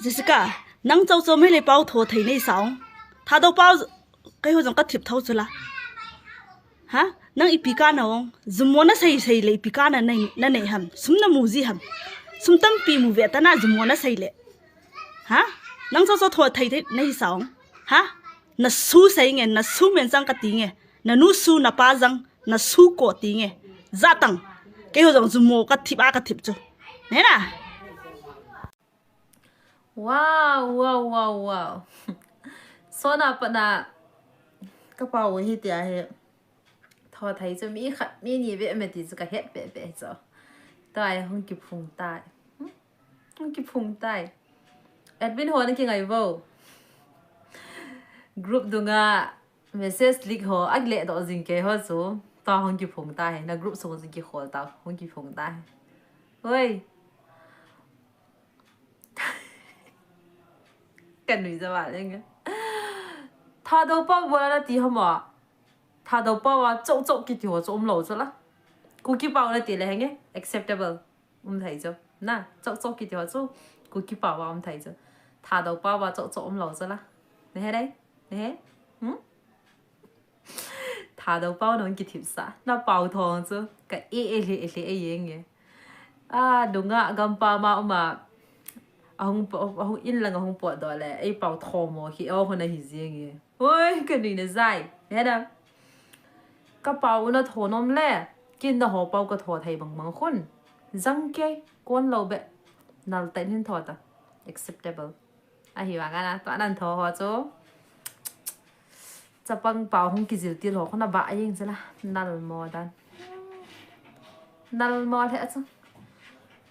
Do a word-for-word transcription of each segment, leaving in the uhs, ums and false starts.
Jessica, nang chau chau mai le pau tho thei nei sao. Thadou pau keiho jong ka thip thou chu la. Ha? Nang ipi kana ong. Jummo na sei sei le ipi kana nei, na nei ham. Sum na mu ji ham. Sum tampi mu ve ta na jummo na sei le. Ha? Nang chau chau tho thei thei nei sao. Ha? Na su sei nge, na su men jang ka ti nge. Na nu su na pa jang, na su ko ti nge. Jatang. Keiho jong jummo ka thip a ka thip chu. Nei na? Wow, wow, wow, wow. Sona pana ka pau hi tia he. Tho thei chu mi khat mi ni ve me ti chu ka het pe pe chu. Tai hung kiphung tai. Hmm? Hung kiphung tai. Admin ho na kingai vo. Group dunga message leak ho, a le do jing kei ho chu. Ta hung kiphung tai. Na group sung jing kikhol ta. Hung kiphung tai. Oi. Ka nui ja va leng. Thadou pau bola na ti hama. Thadou pau a chok chok kiti ho chu um lou chu la. Kuki pau na ti le henge. Acceptable. Um thei chu. Na, chok chok kiti ho chu. Kuki pau a um thei chu. Thadou pau a chok chok um lou chu la. Ne he dei? Ne he? Hmm? Thadou pau nong kithip sa. Na pau thong chu. Ka e e le e le e yeng e. A, dunga gampa ma uma. Ahung, ahung in lang ahung pot do le. Ei pau thong mo hi o hona hi jeng e. Oi, ka nui na jai. He da. Ka pau na tho nom le. Kin na ho pau ka tho thei bang bang khun. Jang kei, kon lou be. Nal ta in hin tho ta. Acceptable. Ahi vang ana, to anan tho ho chu. Chapang pau hung kijil til ho khun a ba a yeng chu la. Nal mo dan. Nal mo le a chu.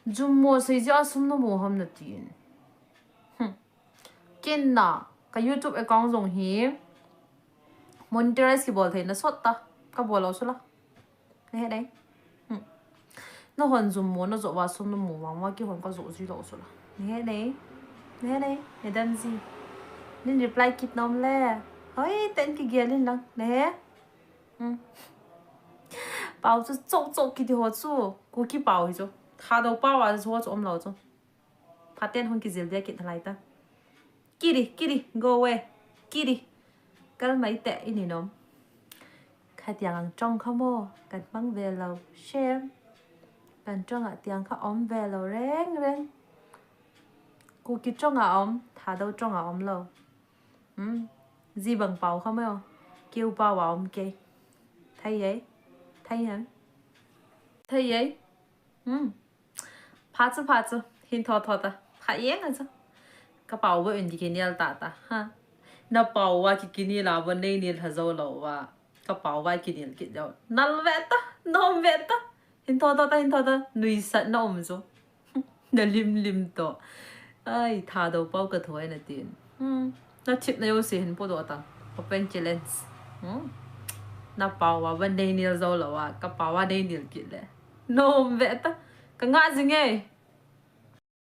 Jummo sei jia sum na mu ham na tin. Hmm. Kin na, ka YouTube account jong hi monetize kibol thei na sot ta, ka bol lou chu la. Na he dei? Hmm. Na hon jummo na jo va sum na mu vang va kihon ka jo ji lou chu la. Na he dei? Na he dei? Na dan ji. Nin reply kit nom le. Hoi, ten kigel in lang. Na he? Hmm. Pau chu chok chok kiti ho chu. Kuki pau hi chu. Thadou pau a chu ho chu um lou chu. Phaten hung kijil dia kit halai ta. Kiri, kiri, go away. Kiri. Kal mai te ini nom. Kha tiang ang chong kha mo. Kan mang ve lou. Shame. Kan chong a tiang kha om ve lou. Reng, reng. Kuki chong a om. Thadou chong a om lou. Hmm. Ji bang pau kha mo. Kiu pau a om kei. Thei ye. Thei ham. Thei ye. Hmm. Pha chu, pha chu. Hin tho tho ta. Pha yeng a chu. Ka pau va in ki kinel ta ta. Ha. Na pau va ki kinel a va nei nel ha jo lou va. Ka pau va kinel kit jo. Nal ve ta, nom ve ta. Hin tho tho ta, hin tho ta. Nuisat na um chu. Na lim lim to. Ai, Thadou pau ka tho e na tin. Hmm. Na thip na jo se hin po do ta. Open challenge. Hmm. Na pau va va nei nel jo lou va. Ka pau va nei nel kit le. Nom ve ta. Ka nga jing e.